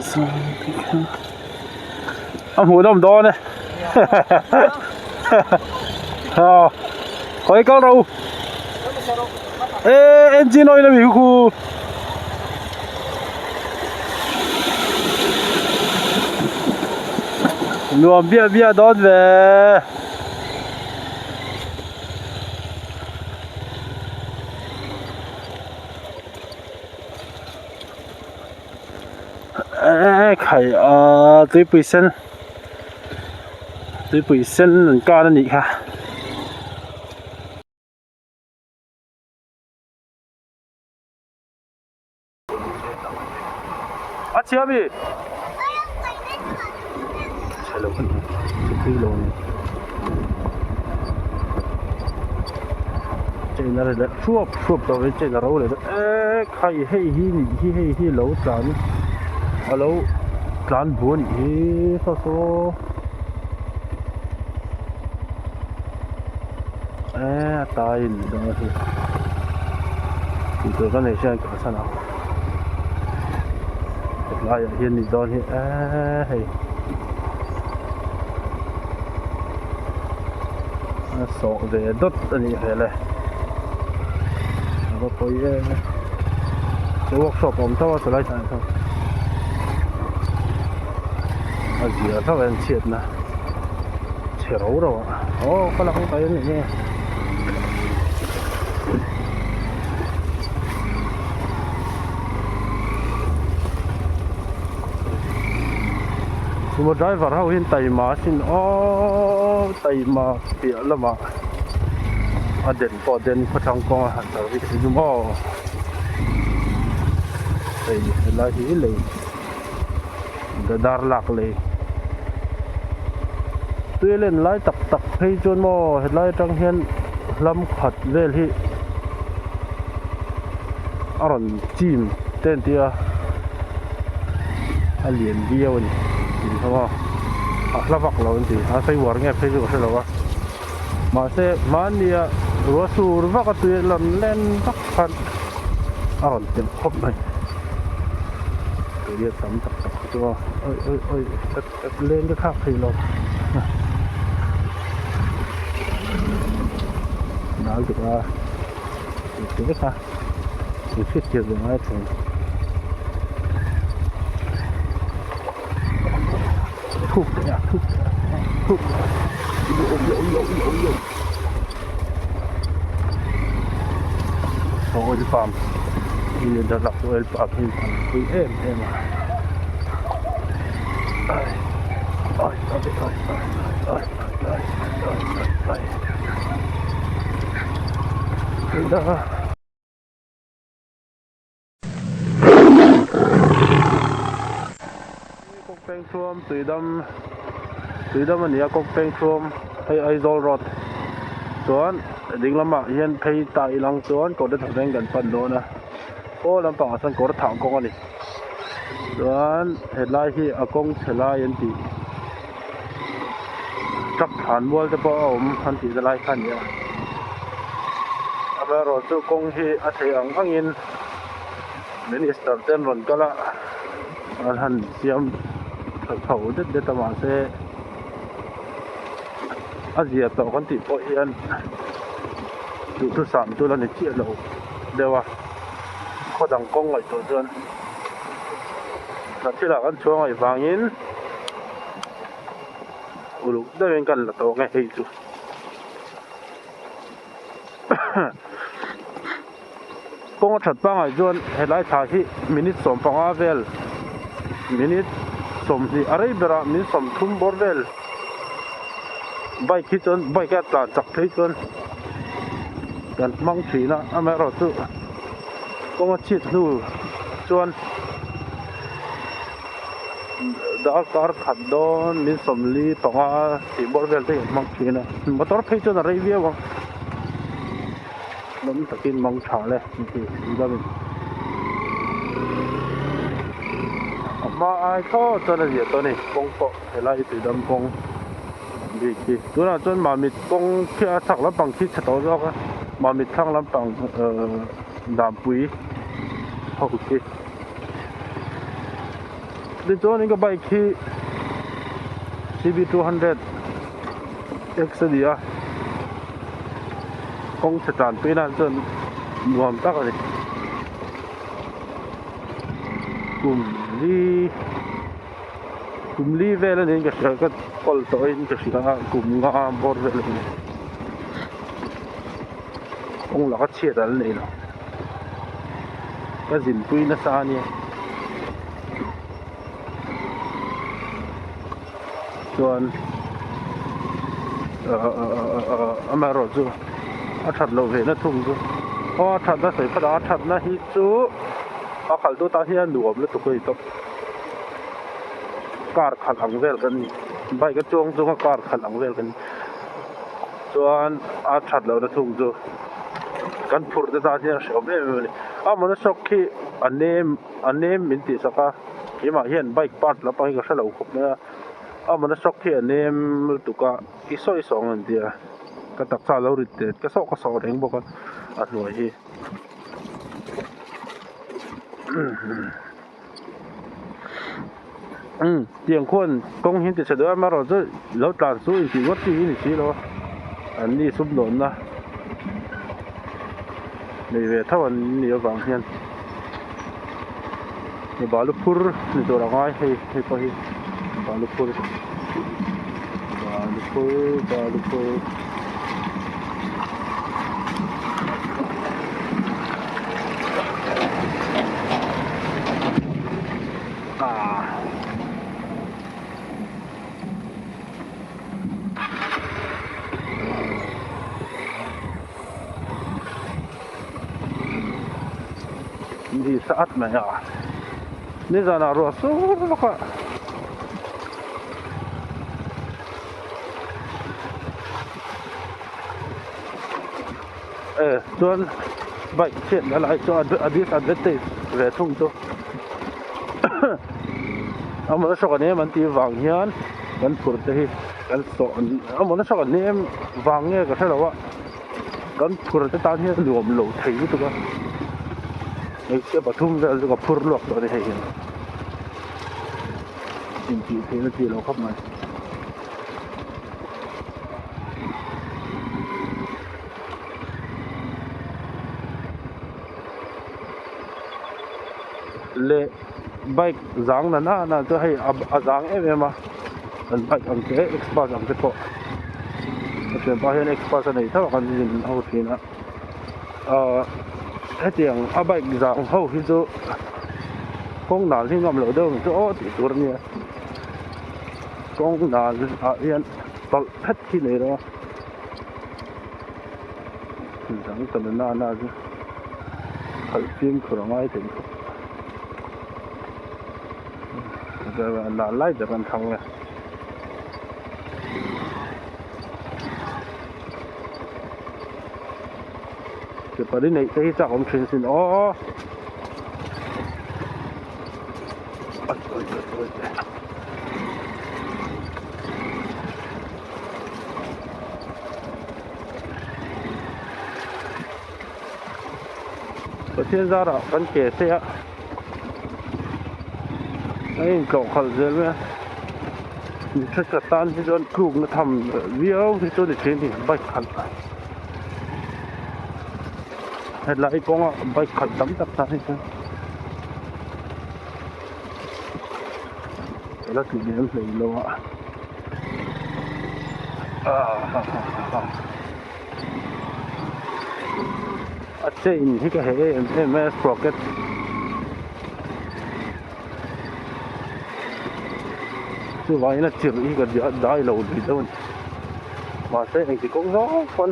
A hmuhnawm dawn e aw khawi kal rawh u e engine oil ami khu nuam biah biah dawn ve. Eee khai aaa tuipui sen tuipui sen an kar a nih kha. A chhia ami? Chhe lo a ni chhe thui lo a ni. Chain a ri leh thuap thuap tawh mai chain a ro leh deuh eee khai hei hi nih hi hei hi lo tlan a lo tlan bu a nih hi saw saw eee a tai a nih dawn a hei tih tur ka nei hian ka kalsan ang hetlaiah hian nih dawn hi eee hei. A sawh ve dawt a nih hmel e a va pawi em e chu workshop a awm tho a chulai tah hian a zia hlauh a inchhiatna chhe ro ro ah aw ka la kawng kai a nih hi. Sumo driver ho hian taima asin aww taima piah lamah a den pawh a den khawthlang kawng a han service hi chu maw hei helai hi lei dadar lak lei tui len lai tak tak phei chuan maw helai atang hian hlam khat vel hi a rawn chim te an tia a lian viau a ni tih ho a a hla vak lo an ti a sawi uar nge phei chu ka hre lo a mahse hmannia ruah sur vak a tui a rawn len vak khan a rawn telh khawp mai tui a tam tak tak chu a awi awi awi len ka thlak thei lo dal tuk a. Tih vek a in hriat tir ve ngai thin thuk teh a thuk teh a thuk oil palm oil palm hi an pui em em a ai ai ai ai ai ai ai ai. Kawkpeng thuam tuidam tuidam a ni a kawkpeng thuam hei Aizawl road chuan ding lamah hian phei ta ilang chuan kawr te thawveng kan pan dawn a aw lampangah sawn kawr thah kawng a ni chuan helai hi a kawng chhe lai an tih. Truck thlan mual te pawh a awm an tih na lai kha a ni a amaherawhchu kawng hi a theih ang angin minister te an rawn kal a an han siam tha chho det det a mahse a zia tawh kan tih pawh hian duhthusam chu la ni chiah lo deuh a khaw dang kawng ngaihtuah chuan. Hna thilah kan chhuang aih vangin uluk deuhin kan la tawk e hei chu kawng a that pangai chuan helai thla hi minute 15 vel minute 20 a rei berah minute 30 bawr vel bike hi chuan bike a tlan chak phei chuan kan hmang thin a amaherawhchu. Kawng a chhit hnu chuan darkar khat dawn min 45 tih bawr vel te hi an hmang thin a motor phei chuan a rei viau ang lawm takin mang tha le an ti dam in a hma ai thlawt chuan a zia tawh a ni kawng pawh helai hi tuidam kawng bik hi tunah chuan mamit kawng khi a chhak lampang khi chhe tawh zawk a mamit thlang lampang ehh danpui ho khi. Tichuanin ka bike hi CB 200 X a ni a, kawng chhe tan pui nan chuan nuam tak a ni. Kum li kum li vel a niin ka hria ka kawl tawhin ka hria a kum nga bawr vel a ni. Kawng laka chhiat an nei lo. Ka zinpui nasa a nia. Chuan amaherawh chu a that loh ve na thung chu aw a thatna sawi phawt a a thatna hi chu a khalh tu tan hian nuam lutuk a ni tawp car khalh ang vel kan ni bike a chuang chunga car khalh ang vel kan ni chuan a that lohna thung chu kan phurh te tan hian a hreawm em em a ni a monoshock hi a nem a nem min tih sak a keimah hian bike part lampang hi ka hre lo khawp mai a a monoshock hi a nem lutuk a i sawi sawi ang an ti a ka taksa a lo rit tet ka sawh ka sawh reng bawk a a hnuai hi. Umm tiang khuan kawng hi an ti chhe deuh a amaherawhchu lo tlan chu intih ngawt chi hi a ni si lo a an ni sumdawnna nei ve tho an nih avang hian balu phur ni tur a ngai hei hei pawh hi balu phur balu phur balu phur. Ni sa at mai a nizanah ruah sur lawk a. E chuan bike chhiat na lai chu a disadvantage ve thung chu a mawna hrawk an em an tih vang hian kan phur te hi kan sawh a mawna hrawk an em vang nge ka hrelo a kan phur te tan hian nuam lo thei lutuk a hmeichhia pathum vel chu ka phur luak tawh a ni hei hian intih theihna chi lo khawp mai. Leh bike zang na na na chu hei a zang em em a an bike ang te xpulse ang te pawh a thianpa hian xpulse a nei tho a kan zin ho thin a ahh hetiang a bike zang ho hi chu kawng nal hi ngam loh deuh ang chu aw tih tur a nia. Kawng dan ah hian tawlh phet hi nei lo a dang ta na na chu khalh fimkhur a ngai thei khawp a lai ber an thlang e. Pali neih te hi chak awm thin sin aw. Pathian zarah kan ke se a a intlawh khalh zel mai a mi thenkhat tan hi chuan tlukna tham viau hi chu a ni thin a ni bike khalh Hetlai kawnga bike khalh tam tak tan hi chuan la tih lem hlei lo a a chain hi ka heh em em mai a sprocket chuvangin a chirh hi ka dai lo lui deuh a ni mahse engti kawng zawng pawn.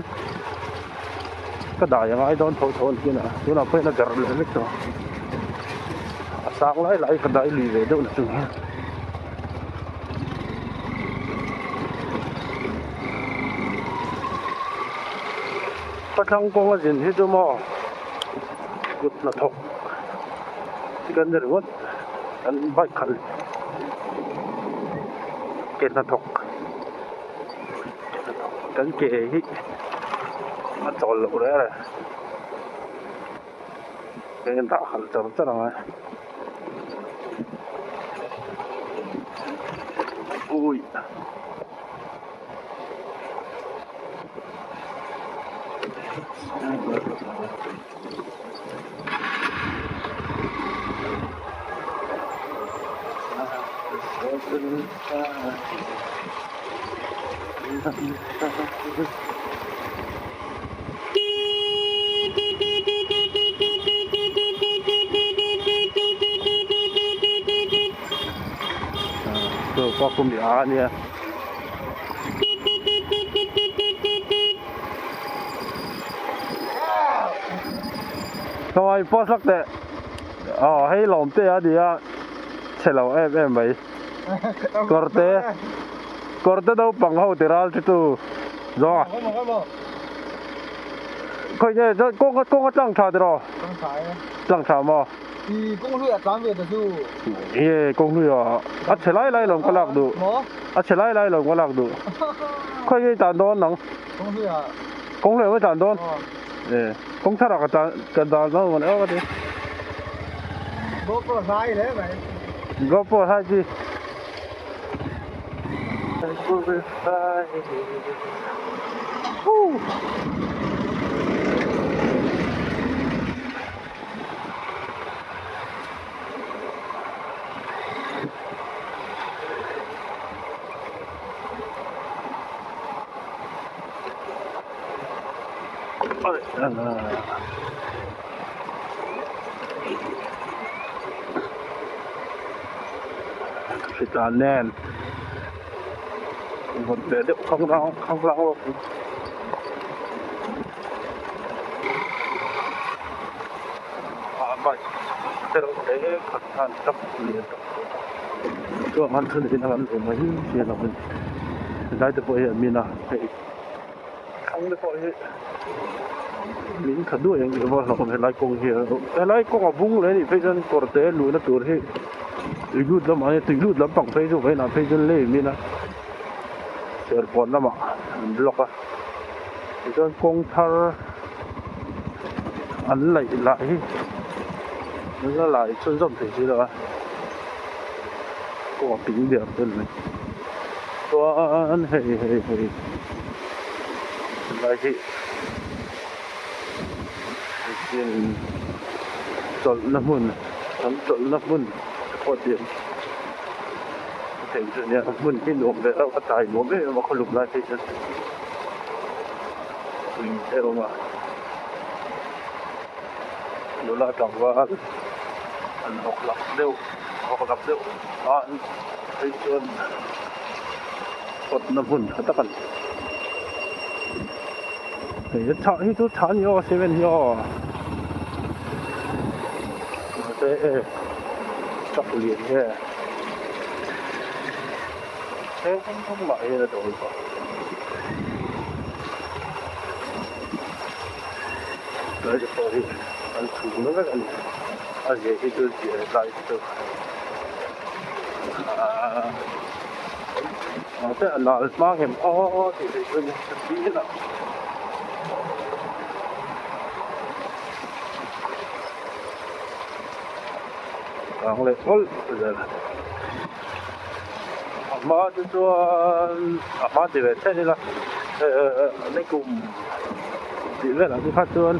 Ka dai a ngai dawn tho tho an ti a tunah pawh hian a darh leh vek tawh a sang lai lai ka dai lui ve deuh na chung hian. Khawthlang kawnga zin hi chu maw kut hnathawk chi kan ni ringawt kan bike khalh ke hnathawk. Kan ke hi a chawl loh reng reng a eng dah khalh char char ang a. Ui. A nia. Khawngaih post lak teh. Aw hei lawm te a nia chhe lo em em mai. Kawrte kawrte naupang ho ti ral chu tu zawng a. Khawi nge kawng kawng a tlang tha tiraw? Tlang tha maw? I kawng hlui a tlan ve ta chu. Ye kawng hlui a a chhe lai lai lawm ka lak duh. A chhe lai lai lawm ka lak duh. Khawi nge i tlan dawn nang? Kawng hlui ah. Kawng hlui ah ka tlan dawn? E kawng thar ah ka tlan ka dan dawn mawn ka ti. GoPro hlai hle mai. GoPro hlai chi. Hritlan nen vawt ve deuh khanglang khanglang lawk. Bike te reuh te khat khan truck lian tak chuan an thun in an awm mai hi a lo ni helai te pawh hi a min a hei thlang te pawh hi min tha duai ang tih pawh a hlauhawm helai kawng hi helai kawng a bung leh a nih phei chuan kawr te luhna tur hi tui lut lamah hian tui lut lampang phei chu vawiinah phei chuan lei min a serkawn lamah an block a tichuan kawng thar an laih lah hi an la lai chhunzawm thei si lo a kawng a ping der tel mai chuan hei hei hei helai hi hianin chawlhna hmun an chawlhna hmun te pawh tih ang thei chu ania hmun hi nuam ve reuh a tlai nuam em em a khawlum lai phei chuan. Tui te a awm a nula tlangval an hawk lak deuh hawk lak deuh a phei chuan kawtna hmun tha tak a ni hei a chhah hi chu chhah a ni aw cement hi aw mahse e truck lian nge Eng mah hian a dawl bawk. Tlai te pawh hi an chhung na vek a ni. A zia hi chu zia tlai te chu aaa mahse a nal hma ngem aw tih theih chu a ni ka ti a. Kang leh awlh zel. A hma te chuan a hma ti ve chiah ila ni kum tih velah te kha chuan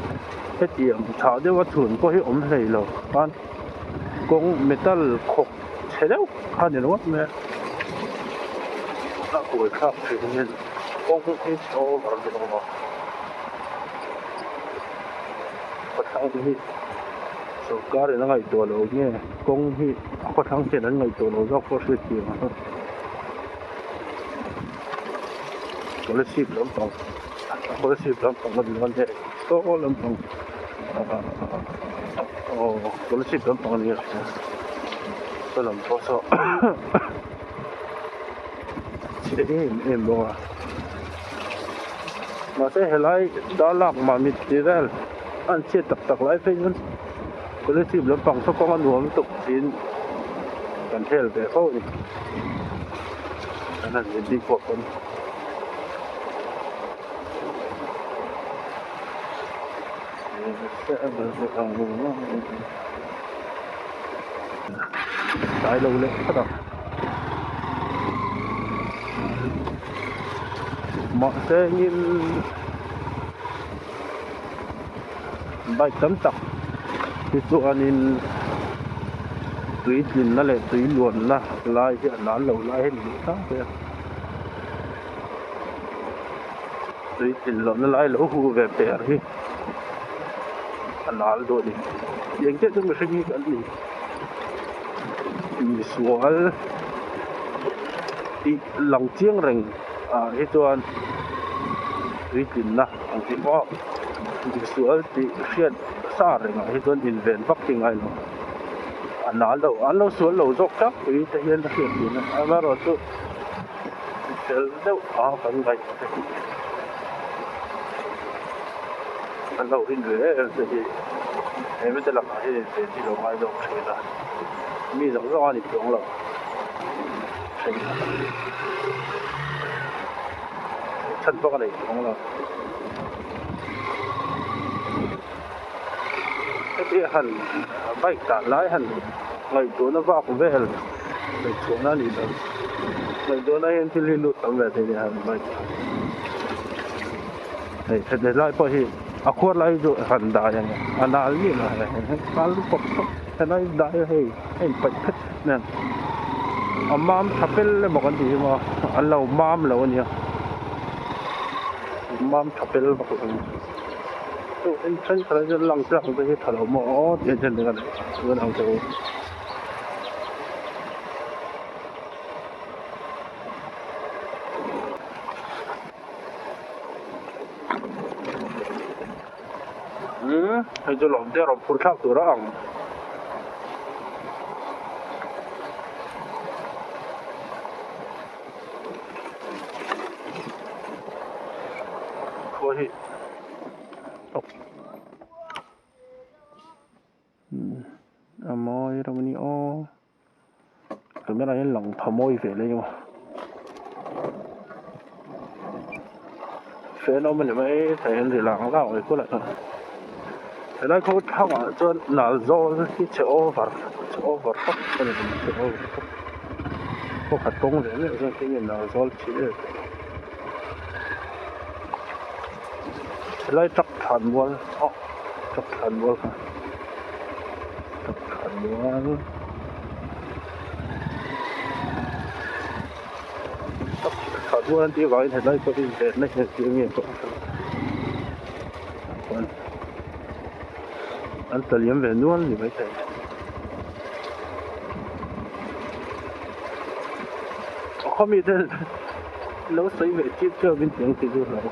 hetiang chhah deuha chhun pawh hi awm hlei lo khan kawng metal khawk chhe deuh kha ni ringawt mai a a kuai thlak thin hian kawng hi chhe over deuh a khawthlang hi sawrkar in a ngaihtuah loh nge kawng hi. A khawthlang hian an ngaihtuah lo zawk pawh hriat thiam ang scholarship lampang scholarship lampang a ni dawn nge saw lampang aw scholarship lampang a ni a saw lam pawh saw chhe em em bawk a mahse helai darlak mahni tih vel a an chhiat tak tak lai phei chuan. Scholarship lampang saw kawng a nuam lutuk tiin kan hel ve fo a ni. Kan han zin bik pawh pawn. Tlai lo leh phawt ang. Mahse engin bike tam tak hi chuanin tui tlinna leh tui luanna lai hi a nan lo lai hi a ni duh tlangpui a. Tui tlin lohna lai lo hu ve per hi a nal duh a ni. Tiang chiah chu mihring hi kan ni. Misual tih lang chiang reng ah hi chuan tui tlinna ang tih pawh misual tih hriat sa reng ah hi chuan inven vak hi ngai lo. A nal lo an lo sual lo zawk tlangpui te hian a hriat thin a amaherawhchu fel deuh a kan ngaih te hi an lo rin ve em te hi he mite lakah hian inven hi lo ngai zawk thin a mi zawng zawng a ni chuang lo thenkhat chhan pawh ka nei chuang lo heti han bike tlan lai han ngaihtuahna vak vel ngaihtuahna a nih loh ngaihtuahna hian thil hi lut tam ve thei nia han bike hei heti lai pawh hi a khuar lai chu han dai ang a nal miah lo hei kal pawp pawp helai dai a hei a inpaih phet nen a mam tha fel emaw kan tih hi maw an lo mam lo a nia mam tha fel vak lo a ni. Chu en thenkhat ah hian lang tlang te hi tha lo maw aw tih a then te ka nei chuan ang che u. Umm hei chu lawm te a rawn phur thlak tur a ang. Khua hi a mawi reuh a ni aw camera hian lang pha mawi ve leh emaw fan a awm a ni mai thei an ri lang lang mai kawlh ah helai khaw thlangah chuan nal zawl hi chhe over chhe over tak a ni chhe over tak kawkhat kawng ve meuh chuan tinge nal zawl chhe em helai truck thlan mual aw truck thlan mual kha truck thlan mual truck thlan mual an tih avangin helai pawh hi invenna hi engtin nge pawh a hre lo an tla liam ve nual ni maithei. A khawmi te lo sawi ve chip chip in tiang ti chu hlau.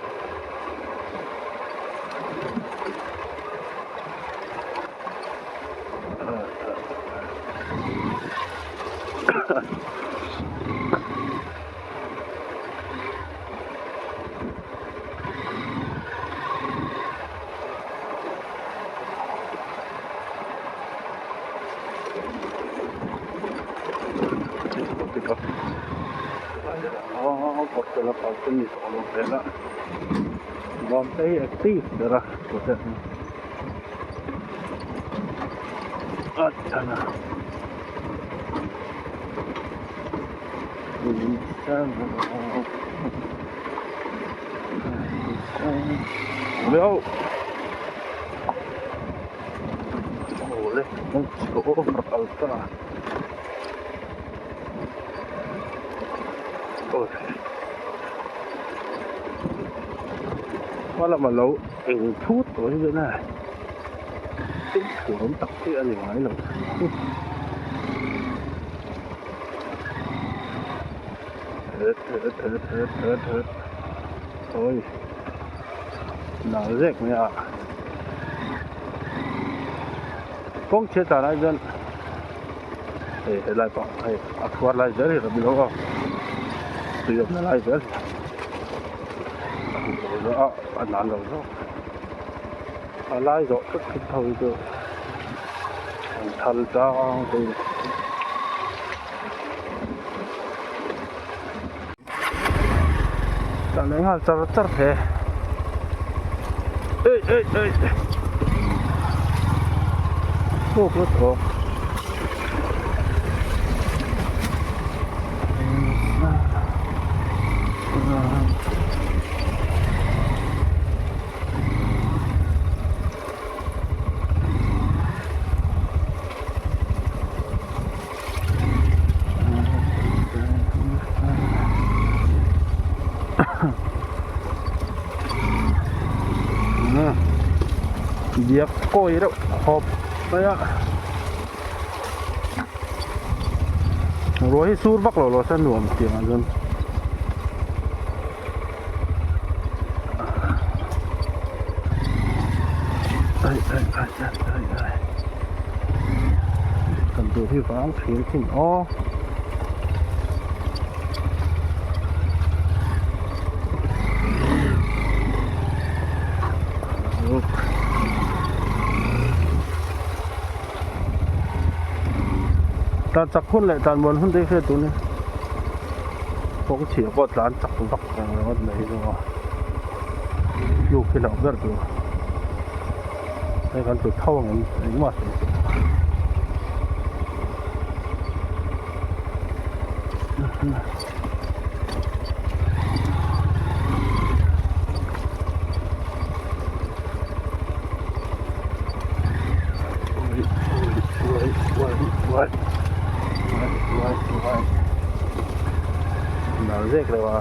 Awle kawng chhe over kal ta aw hma lamah lo eng phut tawh hi chuan a thil thuam tak hi a ni ngai lo. Awi nal zek mai a kawng chhiat dan ah chuan hei helai pawh hei a khuar lai zel hi ka ti lo a tui awmna lai zel hi a hmu lo zawh a a nan lo zawk a lai zawh thut thut ho hi chu an thal tlang pui a ni. Tah leh nghal char char the ei ei ei puk lutuk diak kawi reuh khawp mai a ruah hi sur vak lo lo se nuam tiang ah chuan. Ai ai ai ai ai ai kan tur hi vang thin thin aw. Tlan chak hun leh tlan muan hun te hi hriat tur a ni kawng chhia pawh tlan chak vak reng ringawt mai hi chu aw tluk hi hlauh ber tur hei kan tlu tho ang em engmah sawi theih loh. Nal zek lo a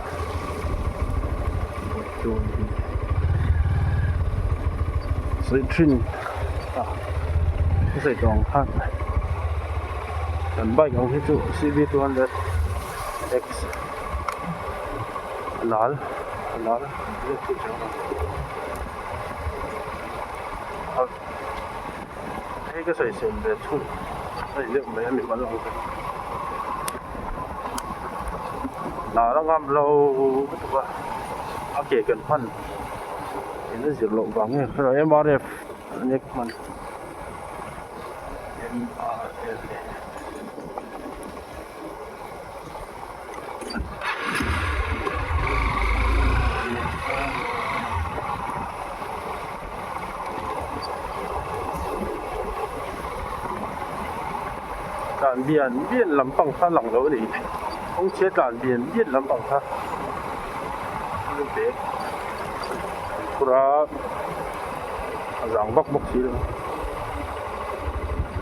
sawi thin a sawi tawh ang khan kan bike ang hi chu C V 200 X a lal a lal hei ka sawi sel ve chhun a ni deuh mai a mi mal ang chu lal a ngam lo lutuk a a ke kan hman in a zir loh vang nge M R F a nek hman M R F. Tlan bian bian lampang kha lang lo a ni kawng chhia tlan bian bian lampang kha bag an phur a a zang vak bawk si lo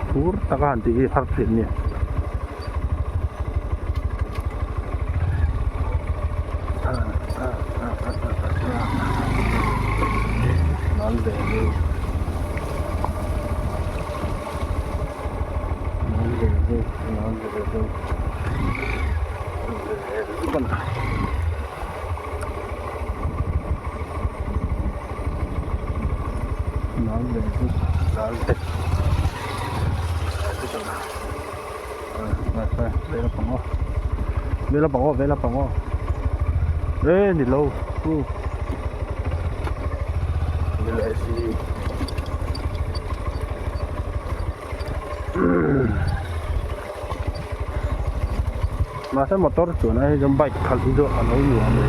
phur taka han tih hi har thin a ni. Vei lampang aw vei lampang aw e ni lo u ni leh si mahse motor chuan ai hi chuan bike khalh hi chu a lo nuam a ni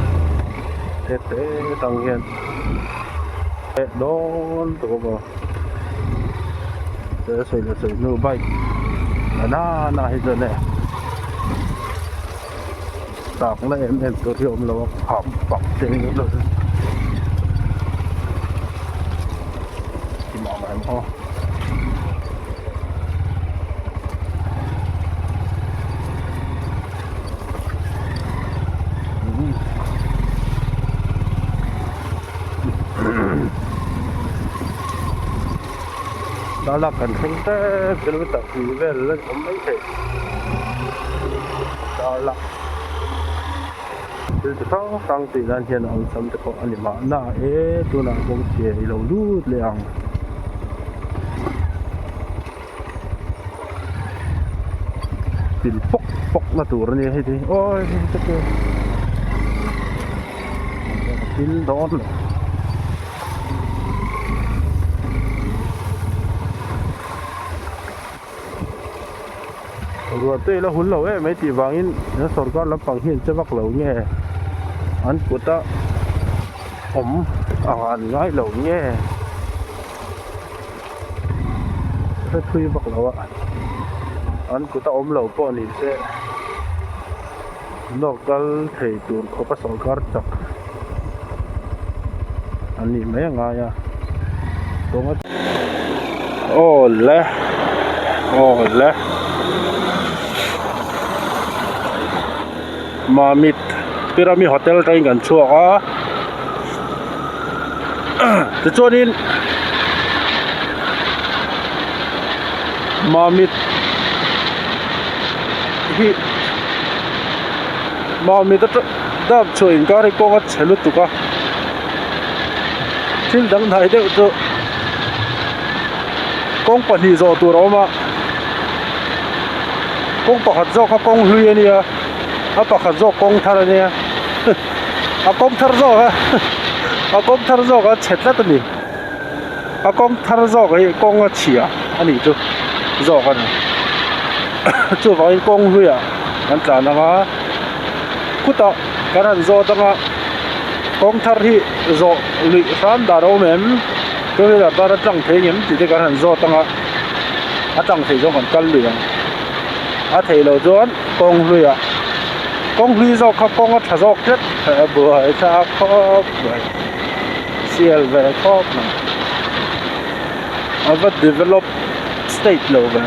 hete tang hian leh dawn tawh bawk a he sawi leh sawi hnu bike la nana hi chuan e chak na em em tur hi a awm lo a kham pak te hi ti mah mah em aw. Darlak kan thleng tep kilometer hnih vel a awm mai thei darlak thil chi hrang hrang tih nan hian a awlsam te pawh a ni mahna e tunah kawngchhia i lo lut leh ang. Pil pawk pawk na tur a nia hei te hi awi hei te chu a pil dawn lo. Ruah te ila hun lo em mai tih vangin sorkar lampang hi an che vak lo nge an kut a awm ang an ngai lo nge. Hre thui vak lo a an kut a awm lo pawh ni se nawk kal thei tur khawp a sawrkar chak an nih mai a ngai a kawng a aw le aw le Mamit Pyramid Hotel atangin kan chhuak a. Tichuanin. Mamit hi Mamit atang dam chhuah inkar hi kawng a chhe lutuk a thil dang hnai deuh chu kawng pahnih zawh tur a awm a kawng pakhat zawk kha kawng hlui a nia a pakhat zawk kawng thar a nia a kawng thar zawk a a kawng thar zawk a chhe tlat a ni. A kawng thar zawk hi kawng a chhia a nih chu zawk a ni chuvangin kawng hluiah kan tlan ang a khutah kan han zawt ang a kawng thar hi zawh luih hram dan a awm em two wheeler tan a tlang thei ngem tih te kan han zawt ang a a tlang thei zawng kan kal lui ang a theih loh chuan kawng hluiah kawng hlui zawk kha kawng a tha zawk tlat a buai thlak khawp mai. Sial ve khawp mai. A va develop state lo ve.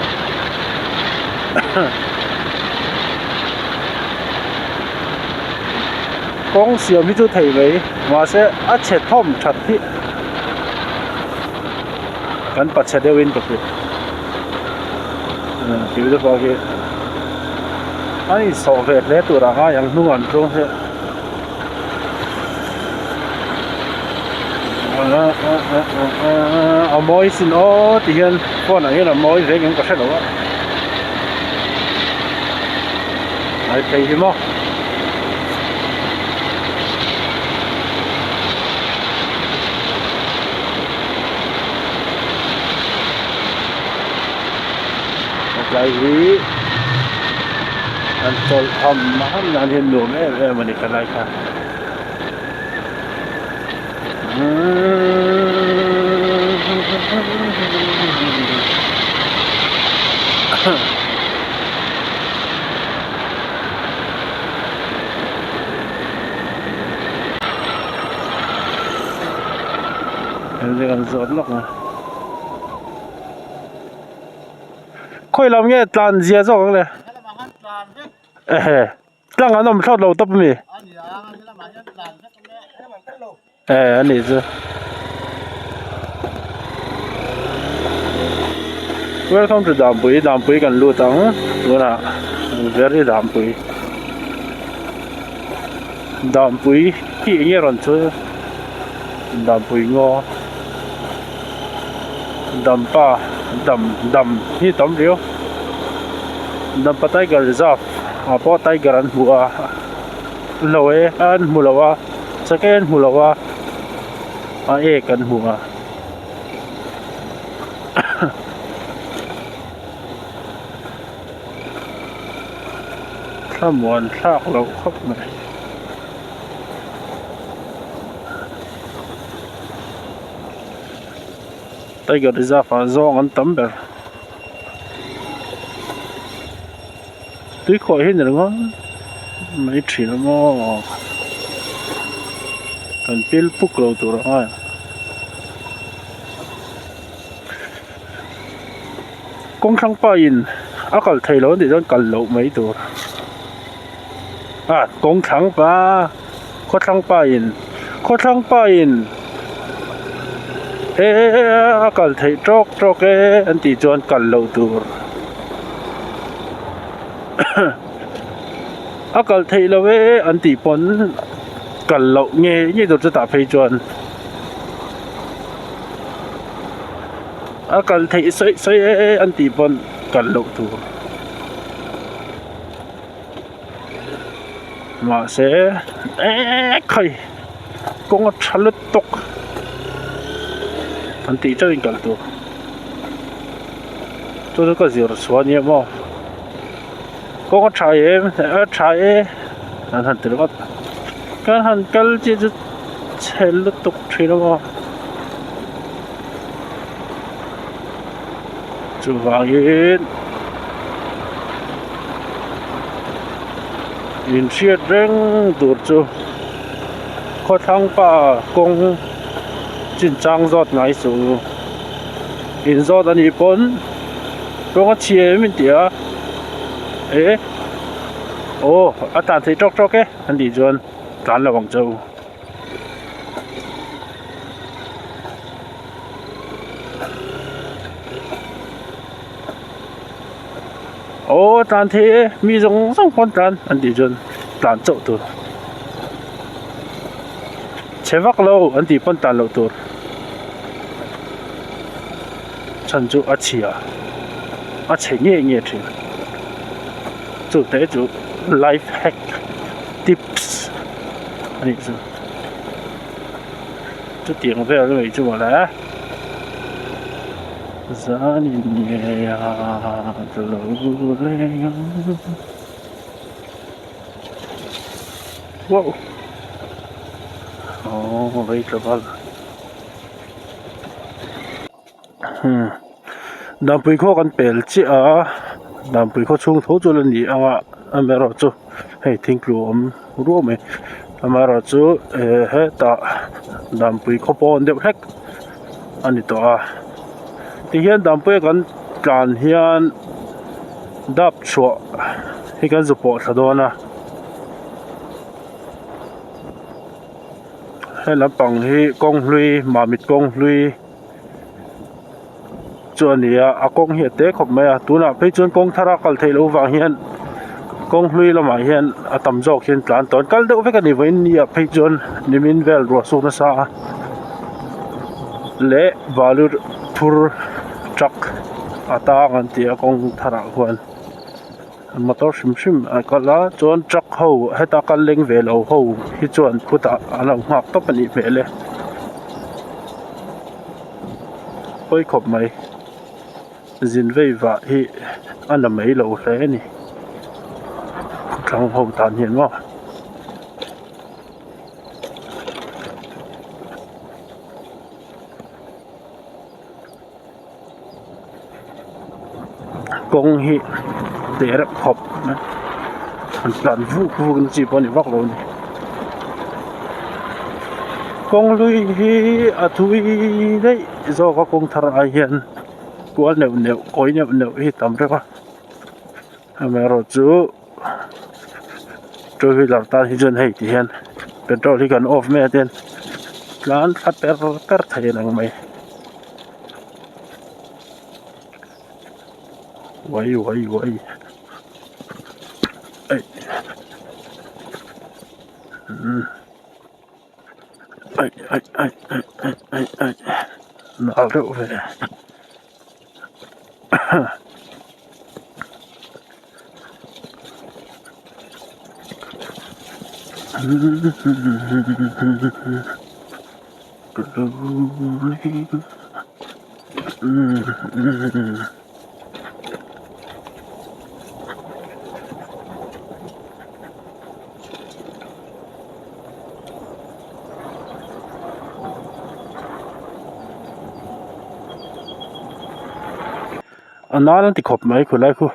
Kawng siam hi chu thei mai mahse a chhe thawm that hi kan pa chhe deuhin ka hria. Tih te pawh khi a insawh ve hle tur a ngai ang hnung an ṭawng hi. A mawi sin aw ti hian phone ah hian a mawi vek em ka hre lo a ai phei hi maw hetlai hi an chawlh ham ham nan hian nuam em em a ni ka lai kha. Khawi lam nge tlan zia zawk ang le ehe tlang an awm thlawt lo tawp ami eh a nih chu welcome to Dampui Dampui kan lut ang tunah very Dampui Dampui hi eng nge rawn chu Dampui ngaw. Dampa dam dam hi tam riau Dampa tiger reserve ah pawh tiger an hmu a lo e an hmu lo a sakei an hmu lo a a ek an hmu a thlamuan thlak loh khawp mai. Tiger reserve ah zawng an tam ber tui khuah hi ni ringawt mai thin a maw kan pil puk lo tur a ngai ang kawng thlang pa in a kal thei lo a nih chuan kal loh mai tur ah kawng thlang pa. Khawthlang pa in khawthlang pa in e a kal theih tawk tawk e an tih chuan kal loh tur a kal theih loh e an tih pawn kal loh nge nge tur chutah phei chuan a kal theih sawi sawi e an tih pawn kal loh tur. Mahse eeeek khai kawng a tha lutuk an tih teuh in kal tur chu chu ka zir chhuah ania maw kawng a tha em a tha e an han ti ringawt kan han kal chiah chu chhe lutuk thin a maw chuvangin inhriat reng tur chu khawthlang pa kawng chinchang zawt ngai suh u inzawt a nih pawn kawng a chhia em in ti a eh aw a tan thei tawk tawk e an tih chuan tlan lo ang che u. Aw tlan thei e mi zawng zawng pawn tlan an tih chuan tlan chauh tur chhe vak lo an tih pawn tlan loh tur chhan chu a chhia a chhe nge nge thin chu te chu life hack tips a nih chu chutiang vel mai chu mawle. Zanin ngei a ka lo leng ang wow aw vei tla val hmm Dampui khaw kan pel chiah a Dampui khaw chhung tho chu la ni ang a amaherawhchu hei thingtlu a awm ruau mai amaherawhchu hetah Dampui khaw pawn deuh hlek. a ni tawh a tihian Dampuia kan tlan hian dap chhuah hi kan zu pawh thla dawn a he lampang hi kawng hlui mamit kawng hlui chu a ni a a kawng hi a te khawp mai a tunah phei chuan kawng thar a kal theih loh vang hian kawng hlui lamah hian a tam zawk hian tlan tawn kal deuh vek a ni vawiin ni ah phei chuan nimin vel ruah suk nasa a leh balu phur truck a tang an ti a kawng tharah khuan motor hrim hrim a kal a chuan truck ho heta kal leng ve lo ho hi chuan khutah an lo nghak tawp a nih hmel e. Pawi khawp mai zin vei vah hi a la mai lo hle a ni thlang ho tan hian maw. Kawng hi teh reuh khawp mai an tlan vuk vuk na chi pawh a ni vak lo a ni kawng hlui hi a thui daih zawk a kawng thar ai hian kual neuh neuh kawi neuh neuh hi tam reuh a amaherawhchu two wheeler tan hi chuan hei ti hian petrol hi kan off mai a tian tlan thla per per thei a ni mai. Uai uai uai ai umm ai ai ai ai ai ai ai nal reuh ve A nan an ti khawp mai khulai khu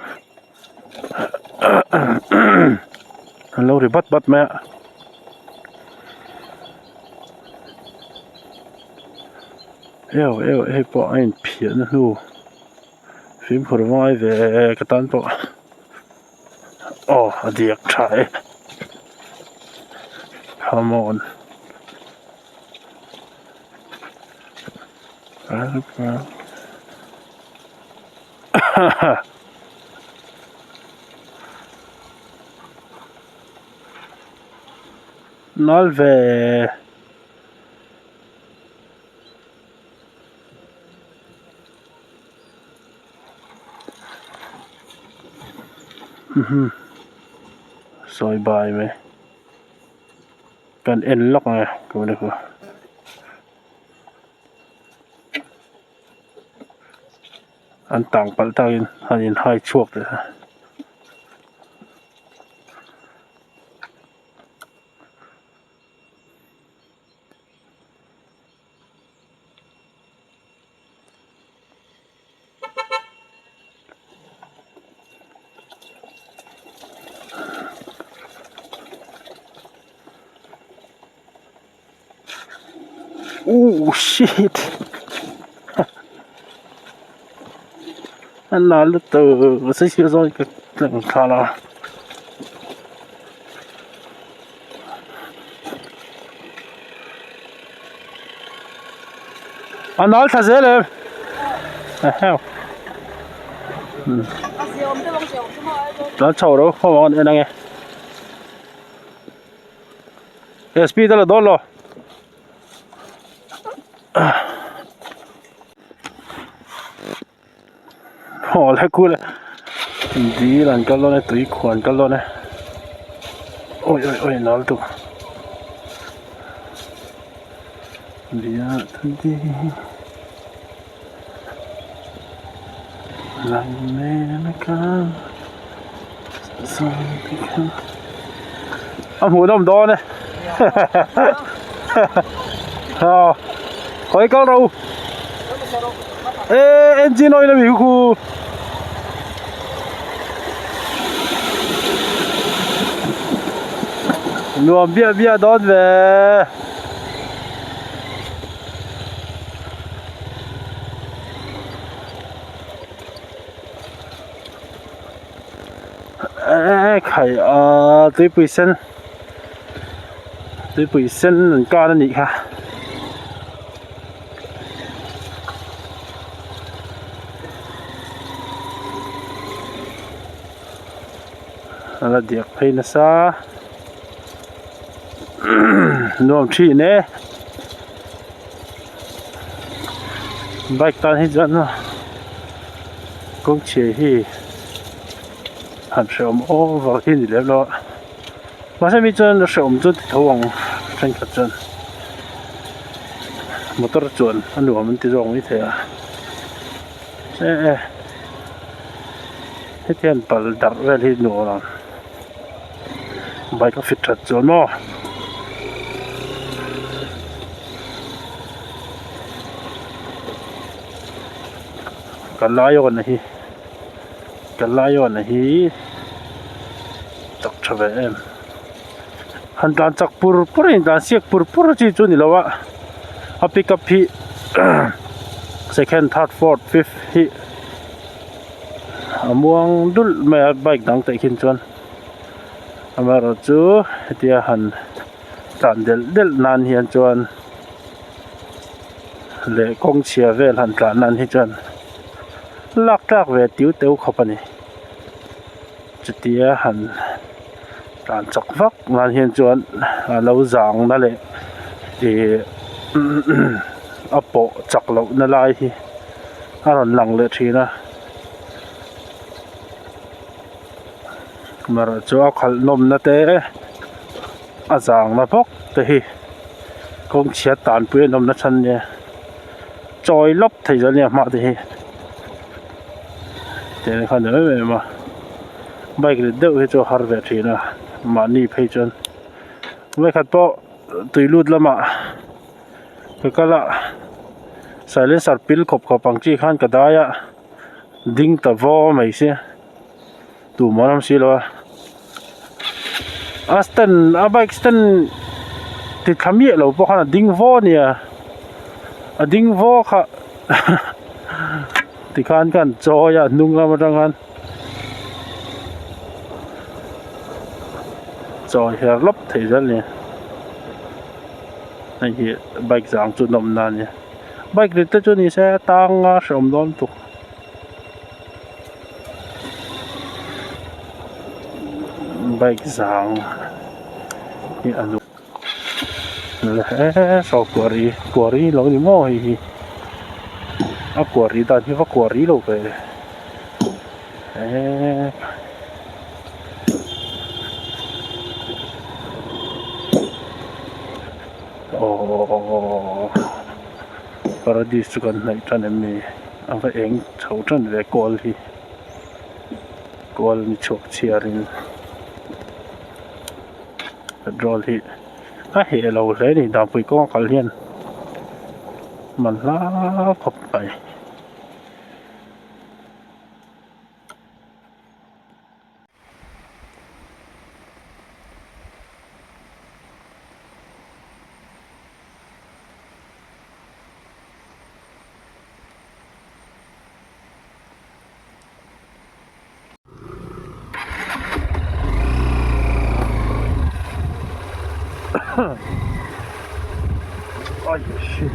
an lo ri bat bat mai a. Eu eu hei pawh a inphiah na hnu fimkhur ngai ve ka tan pawh aw a diak tha e come on Nal ve. Sawi bai mai kan en lawk ang e an tang palh takin an in hai chhuak leh a. Ooh shit an la lutuk a sawi zawng ka tlang thla la. A nal thla zel em? Eheu. Tlan chho ro khawm ang an en ange. He speed a la dawn lo. Aw le kul e dil an kal dawn e tui khuan an kal dawn e awi awi awi nal tuk bia thadi a hmuhnawm dawn e aw khawi kal rawh u e engine oil a mi khu nuam biah biah dawn ve. Ekhai a tuipui sen tuipui sen an kar a nih kha a la diak phei nasa nuam thin e. Bike tan hi chuan kawng chhia hi han hrehawm over hi a ni lem lo a mahse mi chuan hrehawm chu ti tho ang thenkhat chuan motor chuan a nuam an ti zawk mai thei a e e heti hian pal darh vel hi nuam ang bike a fit that chuan maw. Ka lion a hi ka lion a hi chak tha ve em han tlan chak pur pur a intlan siak pur pur chi chu ni lo a a pick up hi second third fourth fifth hi a muang dulh mai a bike dang te khin chuan amaherawhchu hetia han tlan delh delh nan hian chuan leh kawng chhia vel han tlan nan hi chuan lak tlak ve tiu teu khawp a ni chutia han tlan chak vak nan hian chuan a lo zang na leh ih a pawh chak loh na lai hi a rawn lang leh thin a amaherawhchu a khalh nawm na te a zang na bawk te hi kawng chhiat tanpui an awm na chhan nia chawi lawp thei zawh ania hma te hi tiang khan ni em em a bike rit deuh hi chu a har ve thin a mahni phei chuan vawikhat pawh tui lut lamah ka kal a silencer pil khawp khawp ang chi khan ka dai a ding ta vaw mai sia. Tumah an awm si lo a a stand a bike stand ti thla miah lo pawh khan a ding vaw a nia a ding vaw kha tikhan khan chawi a hnung lam atang khan chawi her lawp thei zel a ni hei hi bike zang chu nawmna a nia bike rit te chu ni se a tang a hrehawm dawn lutuk. Bike zang hi a nu le saw kuari kuari lo ni maw hei hi a kuari dan hi va kuari lo ve eee aww paradise chu kan hnaih tan em ni a va eng chho tan ve kawl hi. Kawl ni chhuak chhiarin petrol hi a heh lo hle a ni dangpui kawng a kal hian man hla khawp mai. Oh shit.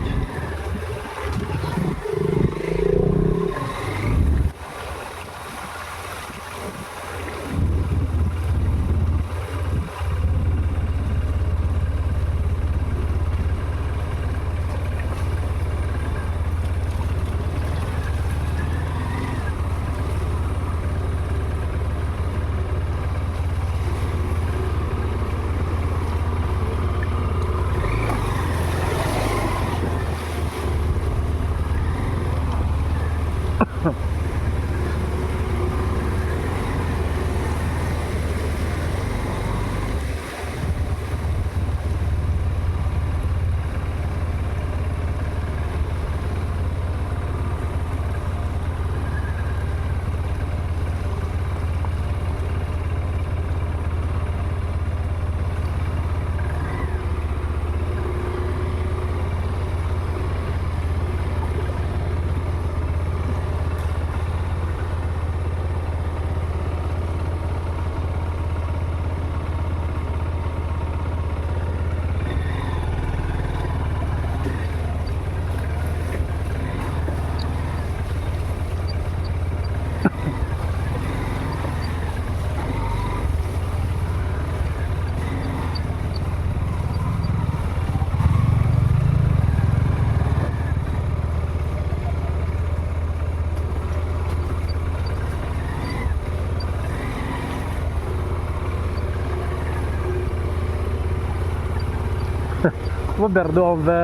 Va ber duh awm ve.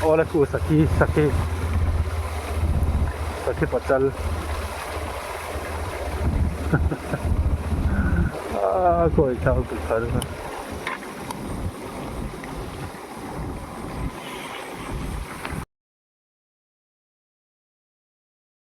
Awle khu sakhi sakhi sakhi pachal a kawi thang tu khan.